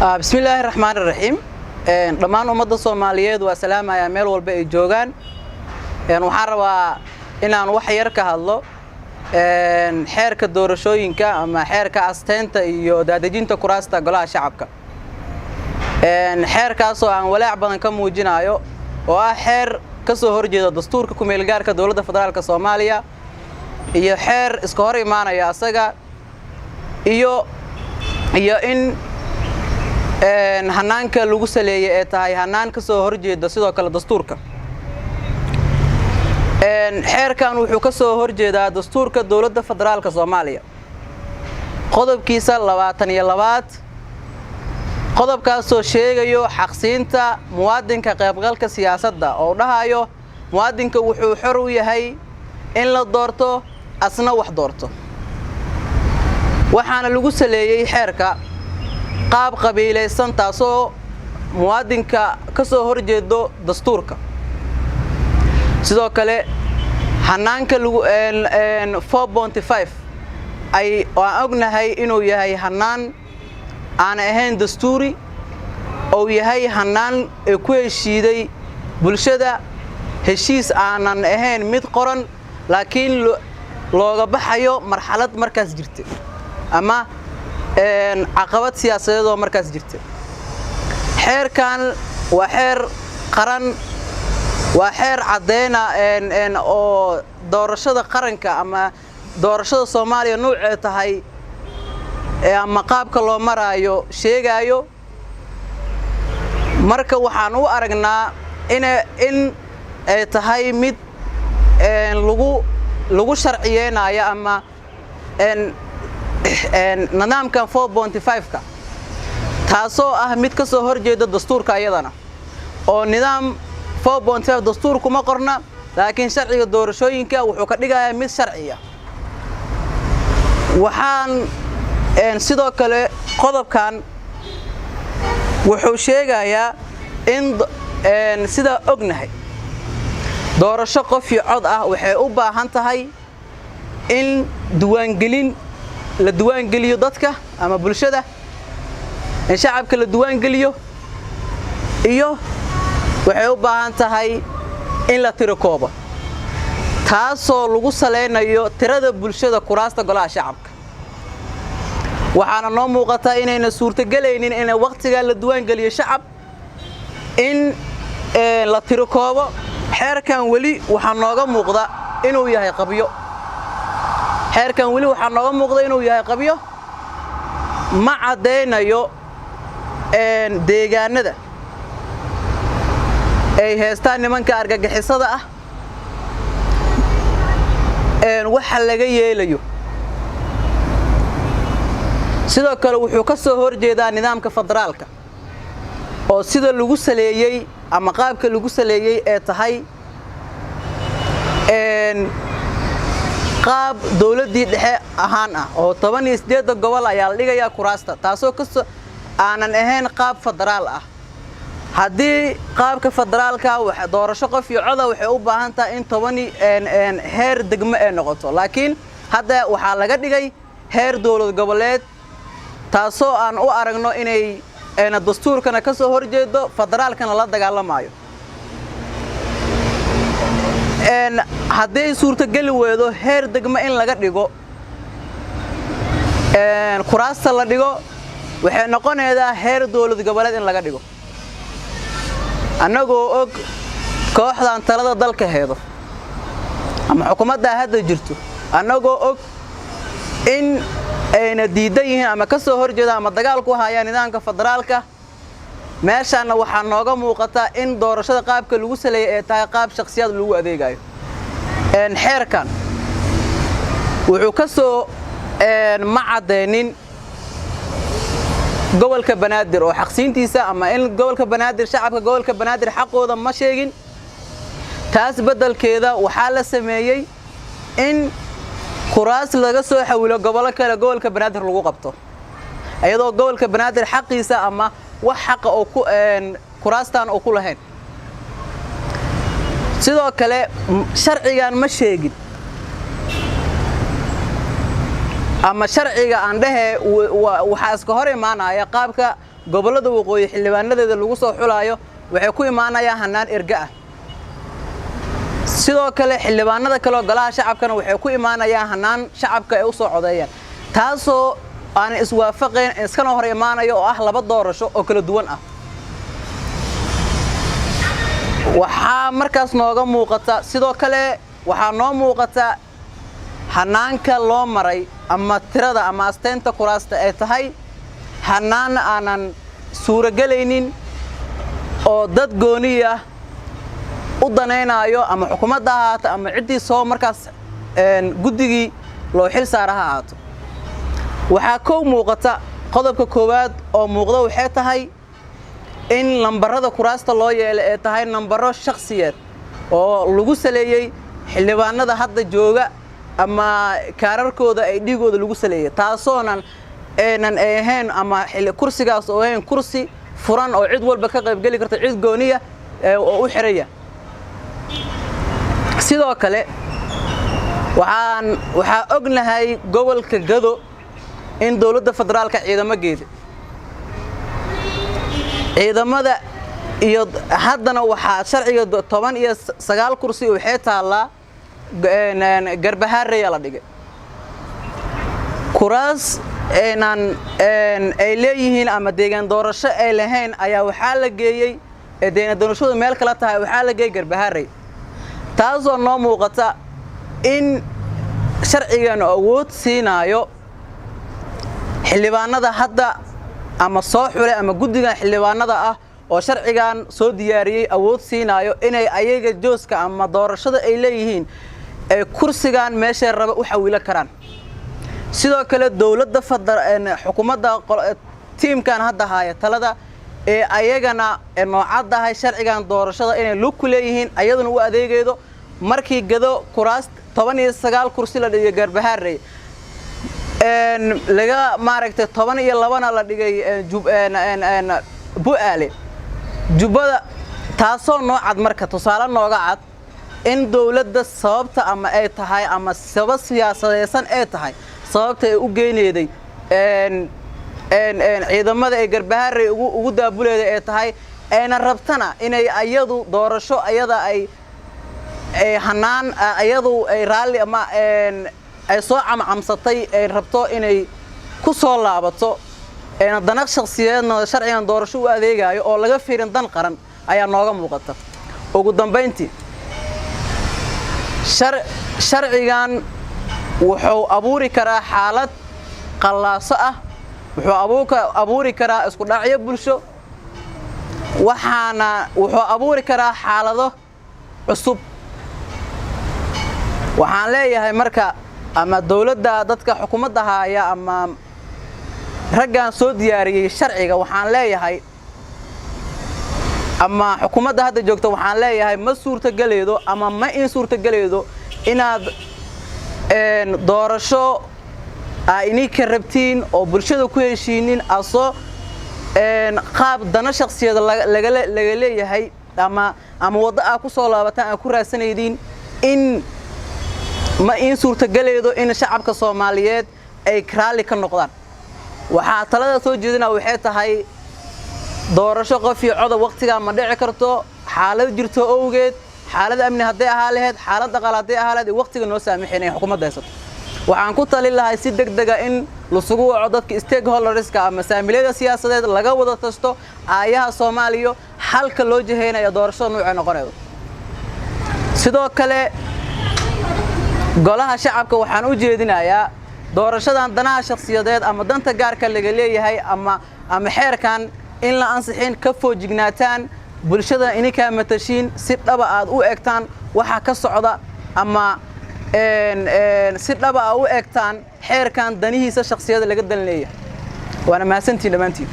Bismillaahi raxmaani raxiim. Dhammaan ummadda Soomaaliyeed waa salaamayaa meel walba ay joogaan. Waxaan rabaa inaan wax yar ka hadlo xeerka doorashooyinka ama xeerka asteynta iyo daadejinta kuraasta Golaha Shacabka, xeerkaasoo aan walaac badan ka muujinayo oo ah xeer ka soo horjeeda dastuurka kumeelgaarka Dowladda Federaalka Soomaaliya iyo xeer iska hor imaanaya asaga iyo in hanaanka lagu saleeyey ee tahay hanaan ka soo horjeeda sidoo kale dastuurka. Xeerkan wuxuu ka soo horjeedaa dastuurka Dowladda Federaalka Soomaaliya, qodobkiisa 22aad, qodobkaasoo sheegayo xaqsiinta muwaadinka qaybgalka siyaasadda, oo dhahayo muwaadinka wuxuu xor u yahay in la doorto, asna wax doorto. Waxaana lagu saleeyey xeerka qaab qabiilaysan, taasoo muwaadinka ka soo horjeedo dastuurka. Sidoo kale hanaanka lagu 4.5 ay aan ognahay inuu yahay hanaan aan ahayn dastuuri, ou yahay hanaan ee ku heshiiday bulshada, heshiis aanan ahayn mid qoran, laakiin looga baxayo marxalad markaas jirta ama caqabad siyaasadeed oo markaas jirta. Xeerkan waa xeer qaran, waa xeer caddeyna oo doorashada qaranka ama doorashada Soomaaliya nuucee tahay ama qaabka loo maraayo sheegaayo. Marka waxaan u aragnaa in ay tahay mid lagu sharciyeynayo ama nidaamkan 4.5-ka, taasoo ah mid ka soo horjeeda dastuurka iyadana, oo nidaam 4.5 dastuur kuma qorna, laakiin sharciga doorashooyinka wuxuu ka dhigayaa mid sharciya. Waxaan sidoo kale qodobkan wuxuu sheegayaa in sidaa ognahay doorasho qof iyo cod ah waxay u baahan tahay in diiwaangelin la diiwaangeliyo dadka ama bulshada, in shacabka la diiwaangeliyo, iyo waxay u baahan tahay in la tiro koobo, taasoo lagu salaynayo tirada bulshada kuraasta Golaha Shacabka. Waxaana noo muuqataa inayna suurtogelaynin in wakhtigaa la diiwaangeliyo shacab, in la tiro koobo. Xeerkan weli waxaa nooga muuqda inuu yahay qabyo. Xeerkan weli waxaa nooga muuqda inuu yahay qabyo. Ma caddaynayo deegaanada ay haystaan nimanka argagixisada ah waxa laga yeelayo. Sidoo kale wuxuu ka soo horjeedaa nidaamka federaalka, oo sida lagu saleeyey ama qaabka lagu saleeyey ee tahay qaab dowladdii dhexe ahaan ah, oo 18-da gobol ayaa la dhigayaa kuraasta, taasoo kasoo aanan ahayn qaab federaal ah. Haddii qaabka federaalka doorasho qof iyo coda waxay u baahan tahay in toban heer degmo ay noqoto, laakiin hadda waxaa laga dhigay heer dowlad goboleed, taasoo aan u aragno inay dastuurkana ka soo horjeedo, federaalkana la dagaalamayo. Hadday suurtogeli weydo heer degmo in laga dhigo kuraasta la dhigo, waxay noqonaydaa heer dowlad goboleed in laga dhigo. Annagoo og kooxdan talada dalka heedo ama xukuumaddaa hadda jirto, annagoo og in ayna diidan yihiin ama ka soo horjeedaan ama dagaal ku hayaan nidaamka federaalka, meeshaanna waxaa nooga muuqata in doorashada qaabka lagu saleeyay ay tahay qaab shakhsiyaad lagu adeegayo. Xeerkan wuxuu ka soo ma caddaynin gobolka Banaadir oo xaqsiintiisa ama in gobolka Banaadir, shacabka gobolka Banaadir xaqooda ma sheegin. Taas beddelkeeda waxaa la sameeyey in kuraas laga soo xawilo gobollo kale gobolka Banaadir lagu qabto, iyadoo gobolka Banaadir xaqiisa ama wax xaqa oo ku kuraastan oo ku lahayn. Sidoo kale sharcigan ma sheegin ama sharciga aan dhehe waxaa iska hor imaanaya qaabka Gobollada waqooyi xildhibaanadeeda lagu soo xulaayo waxay ku imaanayaan hannaan erga ah. Sidoo kale xildhibaanada kale oo Golaha Shacabkana waxay ku imaanayaan hannaan shacabka ay u soo codeeyaan, taasoo aanan iswaafaqayn, iskana hor imaanayo, oo ah laba doorasho oo kala duwan ah. Waxaa markaas nooga muuqata, sidoo kale waxaa noo muuqata hannaanka loo maray ama tirada ama asteynta kuraasta ay tahay hannaan aanan suuragelaynin oo dad gooniya u danaynaayo, ama xukuumadda ha ahaato ama ciddii soo markaas guddigii loo xil saara ha ahaato. Waxaa kow muuqata, qodobka koowaad oo muuqda waxay tahay in lambarada kuraasta loo yeelay ee tahay nambaro shakhsiyeed oo lagu saleeyey xildhibaanada hadda jooga ama kaararkooda ay dhigooda lagu saleeyey, taasoonan aynan ay ahayn ama kursigaas oo ahayn kursi furan oo cid walba ka qaybgeli karta, cid gooniya oo u xiraya. Sidoo kale waxaa ognahay gobolka Gado in dowladda federaalka ciidamo geeda ciidamada iyo haddana waxaa sharciga 19 kursi waxay taallaa Garbahaaraya la dhigay kuraas aynan ay leeyihiin ama deegaan doorasho ay lahayn ayaa waxaa la geeyey, deegaan doorashadu meel kala tahay, waxaa la geeyey Garbahaarey, taasoo noo muuqata in sharcigan awood siinaayo xildhibaanada hadda ama soo xulay ama guddigan xildhibaanada ah oo sharcigan soo diyaariyey, awood siinaayo inay ayaga jooska ama doorashada ay leeyihiin ay kursigan meeshay raba u xawilo karaan. Sidoo kale dowladda xukuumadda tiimkan hadda haaya talada ee ayagana noocaddahay sharcigan doorashada inay lug ku leeyihiin, ayaduna u adeegaydo markii Gado kuraas 19 kursi la dhigay Garbahaarey, laga maaragtay 12-na la dhigay Bu'aale, Jubbada, taasoo noo cad marka tusaale nooga cad in dowladda sababta ama ay tahay ama sabab siyaasadeysan ay tahay sababta ay u geyneeday ciidamada ay Garbahaarey ugu daabuleeday ay tahay, ayna rabtana inay ayadu doorasho ayada ay hanaan ayadu ay raalli ama ay soo camcamsatay ay rabto inay ku soo laabato, ayna dana shakhsiyeedna sharcigan doorasho u adeegayo oo laga fiirin dan qaran ayaa nooga muuqata. Ugu dambayntii, sharcigan wuxuu abuuri karaa xaalad qallaaso ah, wuxuu abuuri karaa isku dhacyo bulsho, waxaana wuxuu abuuri karaa xaalado cusub. Waxaan leeyahay marka ama dowladda, dadka xukuumadda haaya ama raggan soo diyaariyey sharciga waxaan leeyahay, ama xukuumadda hadda joogta waxaan leeyahay, ma suurtogeleedo ama ma in suurtogelaydo inaad doorasho aa ininka rabtiin oo bulshada ku heshiinin asoo qaab dana shakhsiyeed laga leeyahay ama waddo aa ku soo laabataan aa ku raadsanaydiin, in ma in suurtogeleedo in shacabka Soomaaliyeed ay raalli ka noqdaan. Waxaa talada soo jeedina waxay tahay doorasho qof iyo codob waqtigaa ma dhici karto, xaalad jirto owgeed, xaalad amni hadday ahaa lahayd, xaalad dhaqaale hadday ahaa lahayd, waqtiga noo saamaxayn ay xukuumadda haysato. Waxaan ku talin lahay si degdega in lasugu waco dadka stakeholderska ama saamilada siyaasadeed, laga wada tashto aayaha Soomaaliya, xalka loo jihaynaya doorashada nuucay noqonaydo. Sidoo kale Golaha Shacabka waxaan u jeedinayaa doorashadan danaha shakhsiyadeed ama danta gaarka laga leeyahay ama xeerkan in la ansixin, ka foojignaataan, bulshada ininkaa matashiin si dhaba aad u egtaan waxa ka socda ama si dhaba aa u egtaan xeerkan danihiisa shakhsiyada laga dan leeyahay. Waana mahadsantiin dhammaantiin.